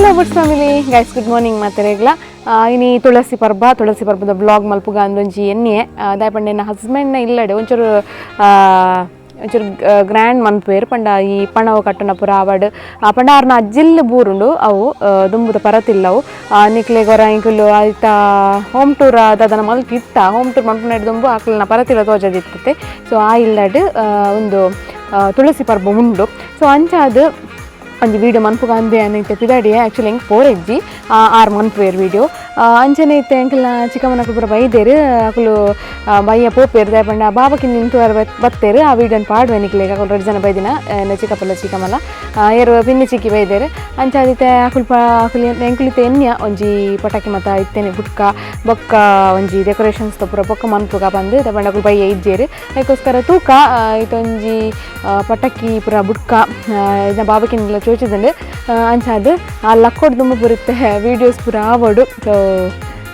Hello Buds family, guys, good morning. ಮಾತೆರೆಗ್ಲ ಇನಿ ತುಳಸಿ ಪರ್ಬ, ತುಳಸಿ ಪರ್ಬದ ಬ್ಲಾಗ್ ಮಲ್ಪುಗ ಅಂದೊಂಜಿ ಎಣ್ಣೆ. ದಾಯ ಪಂಡ ಎನ್ನ ಹಸ್ಬೆಂಡ್ನ ಇಲ್ಲಡೆ ಒಂಚೂರು ಒಂಚೂರು ಗ್ರ್ಯಾಂಡ್ ಮನ್ಪುವೆರ್. ಪಂಡ ಈ ಪಣವು ಕಟ್ಟುನ ಪೂರ ಆವಡ್, ಪಂಡ ಆರ್ನ ಅಜ್ಜಿಲ್ಲು ಬೂರುಂಡು ಅವು, ದುಂಬುದ ಪರತಿಲ್ಲವು. ನಿಕ್ಲೆಗೊರ ಎಂಕುಲು ಐತ ಹೋಮ್ ಟೂರ್ ದಾದನ ಮಲ್ತ್ ಇತ್ತ. ಹೋಮ್ ಟೂರ್ ಮನ್ಪುನೆಡ್ ದುಂಬು ಅಕ್ಲೆನ ಪರತಿಲ್ಲ ತೋಜದಿತ್ತತೆ. ಸೊ ಆ ಇಲ್ಲಡ್ ಉಂದು ತುಳಸಿ ಪರ್ಬ ಉಂಡು. ಸೊ ಅಂಚಾದ್ ಒಂಜಿ ವೀಡಿಯೋ ಮನ್ಪುಗ ಅಂದೆ ಇತ್ತೆ ಪಿದಾಡಿಯೆ. ಆ್ಯಕ್ಚುಲಿ ಎಂಕ್ ಪೋರೆಜ್ಜಿ, ಆರ್ ಮನ್ಪುವೆರ್ ವೀಡಿಯೋ. ಅಂಚನೆ ಇತ್ತೆ ಎಂಕಲ್ನ ಚಿಕ್ಕಮ್ಮನಕುಲು ಪೂರ ಬೈದೆರ್. ಅಕುಲು ಬಯ್ಯ ಪೋಪೆರ್. ದಾಯೆ ಪಂಡ ಬಾಬಕಿನ್ ನಿಂತು ಬತ್ತೆರ್. ಆ ವೀಡಿಯೋನ್ ಪಾಡುವೆ ನಿಕ್ಲೆಗ್. ಅಕುಲು ರಡ್ಡ್ ಜನ ಬೈದಿನ, ಚಿಕ್ಕಪ್ಪಲ ಚಿಕ್ಕಮ್ಮಲ, ಏರು ಪಿನ್ನಿ ಚಿಕ್ಕಿ ಬೈದೆರ್. ಅಂಚಾದ್ ಇತ್ತೆ ಅಕುಲು ಅಕುಲು ಎಂಕುಲು ಇತ್ತೆ ಎನ್ಯ ಒಂಜಿ ಪಟಾಕಿ ಮತ ಇತ್ತೇನೆ ಬುಟ್ಕ ಬೊಕ್ಕ ಒಂಜಿ ಡೆಕೋರೇಷನ್ಸ್ ಪೂರ ಬೊಕ್ಕ ಮನ್ಪುಗ ಪಂದ್. ದಾಯೆ ಪಂಡ ಅಕುಲು ಬಯ್ಯ ಇಜ್ಜೆರ್, ಅದಕ್ಕೋಸ್ಕರ ತೂಕ. ಇತ್ತೊಂಜಿ ಪಟಾಕಿ ಪೂರ ಬುಟ್ಕ ಇದನ್ನ ಬಾಬಕಿನ್ಲ ಚೋಚಿದಂಡು. ಅಂಚಾದ್ ಆ ಲಕ್ಕೋಡ್ ದುಂಬು ಪೂರ ವೀಡಿಯೋಸ್ ಪೂರ ಆವೊಡು. ಸೊ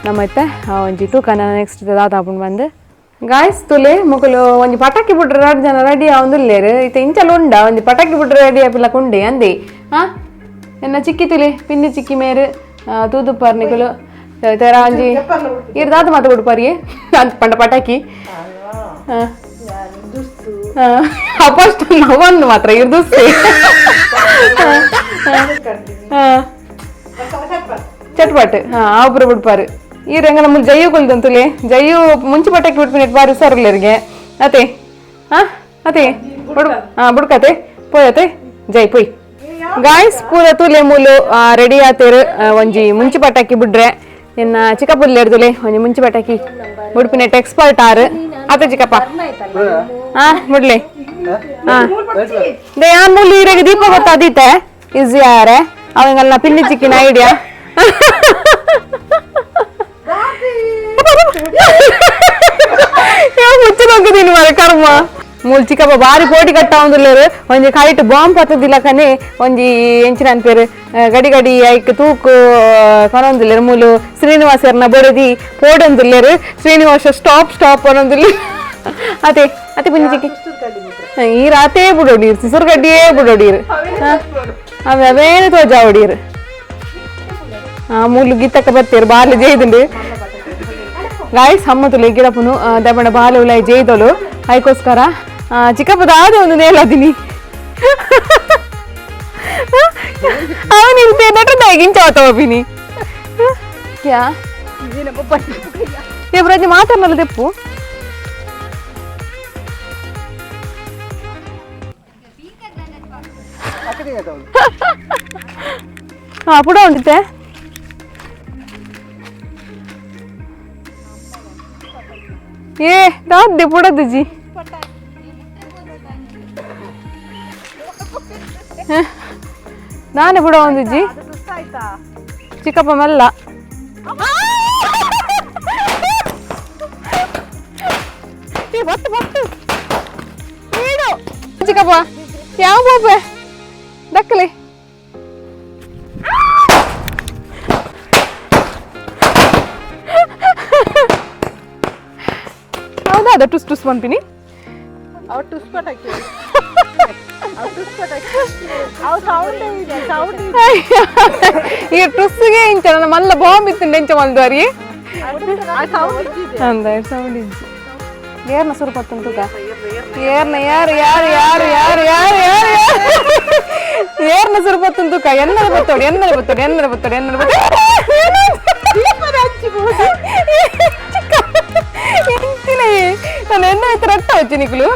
ನಮ್ಮ ಇತ್ತೆ ಒಂಜಿ ತೂಕ ನೆಕ್ಸ್ಟ್ ದಾದ ಆಪುಂಡು ಬಂದು. ಗಾಯ್ಸ್, ತುಲೆ ಮೊಕುಲು ಒಂಜಿ ಪಟಾಕಿ ಬಿಟ್ರೆ ರಡ್ಡ್ ಜನ ರೆಡಿ ಆವೊಂದುಲ್ಲೆರ್. ಇತ್ತೆ ಇಂಚಲ ಉಂಡ ಒಂಜಿ ಪಟಾಕಿ ಬಿಟ್ರೆ ರೆಡಿ ಆಪಿಲ ಕುಂಡೆ ಅಂದೆ. ಎನ್ನ ಚಿಕ್ಕಿ ತುಲೆ ಪಿನ್ನಿ ಚಿಕ್ಕಿ ಮೇರು ತೂದುಪ್ಪಾರ್ ನಿಕುಲು ತೆರ ಒಂಜಿ ಇರ್ ದಾದ ಮಾತ ಬಿಡ್ಪಾರಿಯೇ ಅಂತ ಪಂಡ ಪಟಾಕಿ. ಫಸ್ಟ್ ನವನ್ನು ಮಾತ್ರ ಇರ್ದುಸ್ತೆ ಚಟ್ಪಟ್. ಆಪುರ ಬಿಡ್ಪಾರು. ಈ ರಂಗ ನಮ್ಮ ಜಯ್ಯು ಕೊಲ್ದಂತುಲೆ ಜಯ್ಯು ಮುಂಚೆ ಪಟಾಕಿ ಬಿಡ್ಪಿನ ಬಾರಿ ಹುಷಾರಿಲ್ಲರಿಗೆ ಅತೆ. ಅತೆ ಬುಡ್ ಬುಡ್ಕತೆ ಪೋಯತೆ ಜೈ ಪೊಯ್. ಗಾಯ್ಸ್, ಪೂರ ತುಲೆ ಮೂಲು ರೆಡಿ ಆತೇರು. ಒಂಜಿ ಮುಂಚೆ ಪಟಾಕಿ ಬಿಡ್ರೆ ನಿನ್ನ ಚಿಕ್ಕಪ್ಪುಲ್ಲೇರ್ದುಲೆ ಒಂಜಿ ಮುಂಚೆ ಪಟಾಕಿ ಬುಡ್ಪಿನೆಟ್ ಎಕ್ಸ್ಪರ್ಟ್ ಆರು ಆತ ಚಿಕ್ಕಪ್ಪ. ಬಿಡ್ಲೆ. They ಯಾನ್ ಮೂಲು ಈರೆಗೆ ದೀಪ ಗೊತ್ತಾದೀತೆ ಈಸಿ ಯಾರೆ ಅವಂಗೆಲ್ಲ ಪಿನ್ನಿ ಚಿಕ್ಕಿನ ಐಡಿಯಾ. ಮುಚ್ಚಿ ನೋಕಿದೀನಿ ಮರ ಕರ್ಮ. ಮೂಲ್ ಚಿಕ್ಕಪ್ಪ ಬಾರಿ ಕೋಟಿ ಕಟ್ಟಾವಂದುಲ್ಲೇರು. ಒಂಜಿ ಕೈಟ್ ಬಾಂಬ್ ಪತ್ತದಿಲ್ಲ ಕನೆ ಒಂಜಿ ಎಂಚಿನ ಅನ್ಪೇರು ಗಡಿ ಗಡಿ ಐಕ್ ತೂಕು ಕೊನೊಂದುಲ್ಲೇರು. ಮೂಲು ಶ್ರೀನಿವಾಸರ್ನ ಬೊಡದಿ ಪೋಡೊಂದುಲ್ಲೇರು. ಶ್ರೀನಿವಾಸ ಸ್ಟಾಪ್ ಸ್ಟಾಪ್ ಅನ್ನೊಂದುಲ್ಲೆ. ಅತೆ ಅತೆ ಪುಂಜಿ ಚಿಕ್ಕಿ ಈ ರಾತೇ ಬಿಡೋಡೀರ್, ಸಿಸುರು ಗಡ್ಡಿಯೇ ಬಿಡೋಡೀರ್, ಅವೆ ಅವೇನು ತೋಜಾವಡೀರ್. ಮೂಲು ಗೀತಕ್ಕ ಬತ್ತೇರು ಬಾಲೆ ಜೈದುಂಡು. ಗಾಯ್ಸ್, ಹಮ್ಮతులు ಗಿಡಪುನು ದಬಣ ಬಾಲೆ ಉಲಾಯಿ ಜೈದೋಲು. ಅದಕ್ಕೋಸ್ಕರ ಚಿಕ್ಕಪ್ಪ ದಾದ ಒಂದು ನೇಲದಿನಿ ಅವನು ಇಂತೆ ನಟದಾಗಿ ಇಂಚಾವತ ಬಿನಿ ಕ್ಯಾ ಏ ಬ್ರಜ್ ಮಾತಾಡಲ್ಲ ತೆಪ್ಪು. ಪುಡ ಉಂಡಿತ್ತೆ. ಏ ದಾದ್ದೆ ಪುಡದು ಜಿ. ನಾನೇ ಬಿಡ ಒಂದು ಜಿ. ಚಿಕ್ಕಪ್ಪ ಮಲ್ಲ. ಏ ಬತ್ತು ಬತ್ತು ನೀಡು ಚಿಕ್ಕಪ್ಪ. ಯಾವ ಬೋಬೆ ದಕ್ಕಲೆ. ಹೌದಾ? ಅದ ಟುಸ್ ಟುಸ್ ಪನ್ಪಿನಿ. ಈ ಟುಸ್ಸಿಗೆ ಇಂಚ ನನ್ನ ಮಲ್ಲ ಬಾಂಬ್ ಇತ್ತು ಎಂಚ ಮಲ್ದವರಿಗೆ ಅಂದ ಸೌಂಡ್ ಇಜ್ಜಿ. ಏರ್ನ ಸುರು ಪತ್ತುಂಟುಗ ಏರ್ನ ಯಾರು ಯಾರು ಯಾರು ಯಾರು ಯಾರು ಯಾರು ಯಾರು ಏರ್ನ ಸುರು ಪತ್ತುಂಟುಕ. ಎನ್ನರ ಬತ್ತೋಡು ಎನ್ನರ ಬತ್ತೋಡು ಎನ್ನರ ಬತ್ತೋಡು ಎನ್ನರ ಬತ್ತೋಡು. ಎಂಚಿನ ನಾನು ಎನ್ನ ಐತೆ ರಟ್ಟ వచ్చి ನಿಕ್ಲು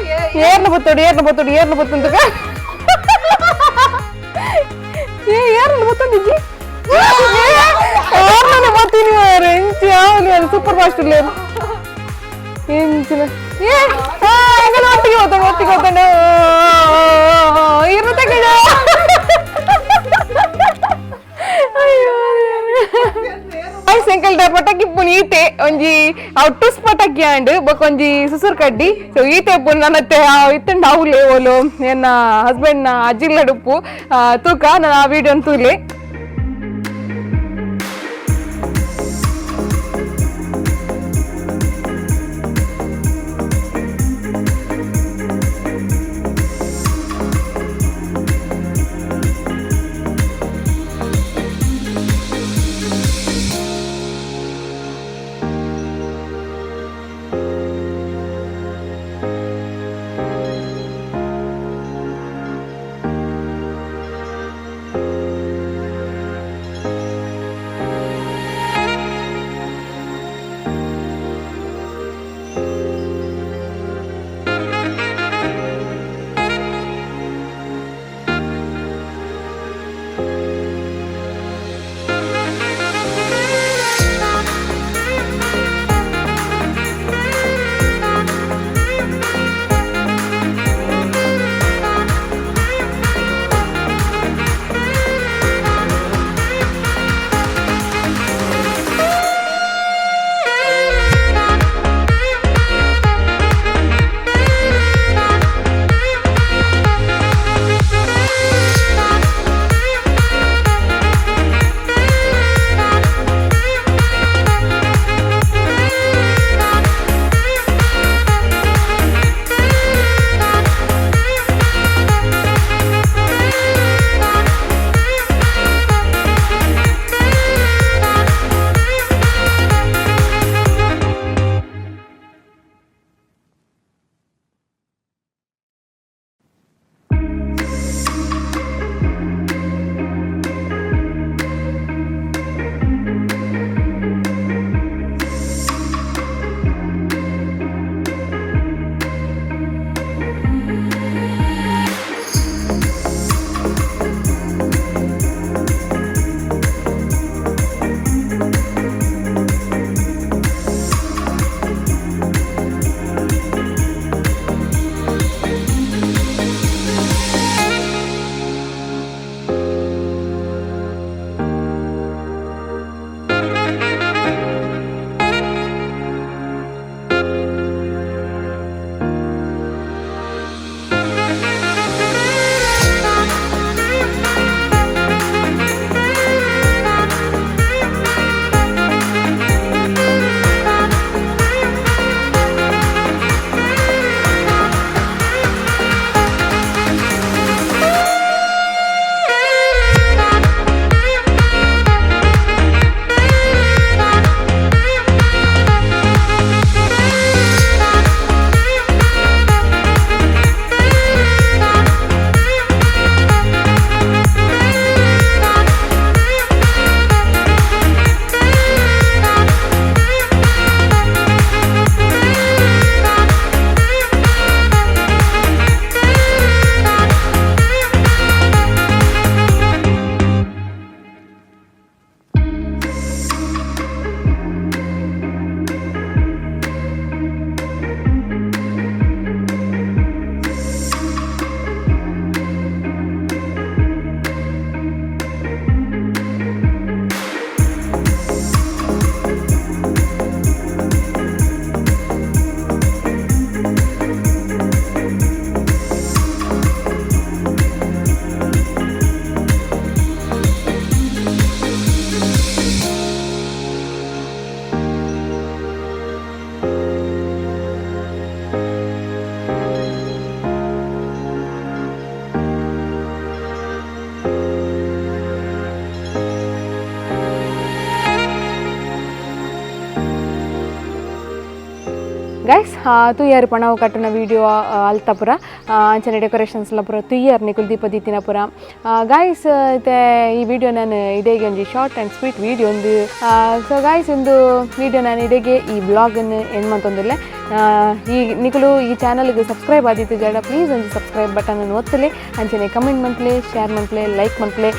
ಏರ್ನ ಬತ್ತೋಡು ಏರ್ನ ಬತ್ತೋಡು ಏರ್ನ ಬತ್ತುಂಟುಕ. ಏ ಏರ್ನ ಬತ್ತೊಂದಿಜ್ಜಿ. ಏರ್ನ ಬತ್ತೀನಿ ಮಾರ್ರೆ. ಎಂಚಿ ಯಾವಲಿ ಅದು ಸೂಪರ್ ಫಾಸ್ಟ್ ಇಲ್ಲ ಎಂಚಿನ. ಏ ಎಂಗಲ ಒಟ್ಟಿಗೆ ಹೋಗ್ತಾನೆ ಒಟ್ಟಿಗೆ ಹೋಗ್ತಾನೆ. ಇರು ತಗಡ. ಅಯ್ಯೋ ಎಂಕಲ್ಟ ಪಟಾಕಿ ಪುನಿ ಈತೆ ಒಂಜಿ ಅವು ಟುಸ್ ಪಟಾಕಿ ಆಂಡ್ ಬೊಕ್ಕ ಒಂಜಿ ಸುಸುರು ಕಡ್ಡಿ. ಸೊ ಈತೆ ಪುನ್ ನನ್ನತ್ತೆ ಇತ್ತಂಡ ಅವುಲೆ ಓಲು ಎನ್ನ ಹಸ್ಬೆಂಡ್ ನ ಅಜ್ಜಿಲ್ಲಡುಪ್ಪು ತೂಕ. ನಾನು ಆ ವಿಡಿಯೋನ್ ತೂಲೆ. ಗೈಸ್, ತೂಯರ್ ಪಣವು ಕಟ್ಟುನ ವಿಡಿಯೋ ಅಲ್ತ ಪುರ ಅಂಚನೆ ಡೆಕೋರೇಷನ್ಸ್ ಲ ಪುರ ತುಯ್ಯರ್ ನಿಕುಲು ದೀಪ ದೀತಿನ ಪುರ. ಗೈಸ್, ಇತ್ತೆ ಈ ವಿಡಿಯೋ ನಾನು ಇಡೆಗೆ ಒಂಜಿ ಶಾರ್ಟ್ ಆ್ಯಂಡ್ ಸ್ವೀಟ್ ವಿಡಿಯೋ ಒಂದು. ಸೊ ಗೈಸ್, ಇಂದು ವಿಡಿಯೋ ನಾನು ಇಡೆಗೆ ಈ ಬ್ಲಾಗನ್ನು ಎಂಡ್ ಮಂತೊಂದುಲ್ಲೆ. ಈ ನಿಕುಲು ಈ ಚಾನಲ್ಗೆ ಸಬ್ಸ್ಕ್ರೈಬ್ ಆದಿತ್ತು ಜಡ, ಪ್ಲೀಸ್ ಒಂಜಿ ಸಬ್ಸ್ಕ್ರೈಬ್ ಬಟನ್ ಒತ್ತಲೆ, ಅಂಚನೆ ಕಮೆಂಟ್ ಮನ್ಪುಲೆ, ಶೇರ್ ಮನ್ಪುಲೆ, ಲೈಕ್ ಮನ್ಪುಲೆ.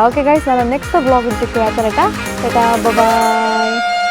ಓಕೆ ಗೈಸ್, ನಾನು ನೆಕ್ಸ್ಟ್ ಬ್ಲಾಗ್ ಸಿಕ್ಕುವೆ. ಆತನಟ, ಟಾಟಾ, ಬಾಯ್.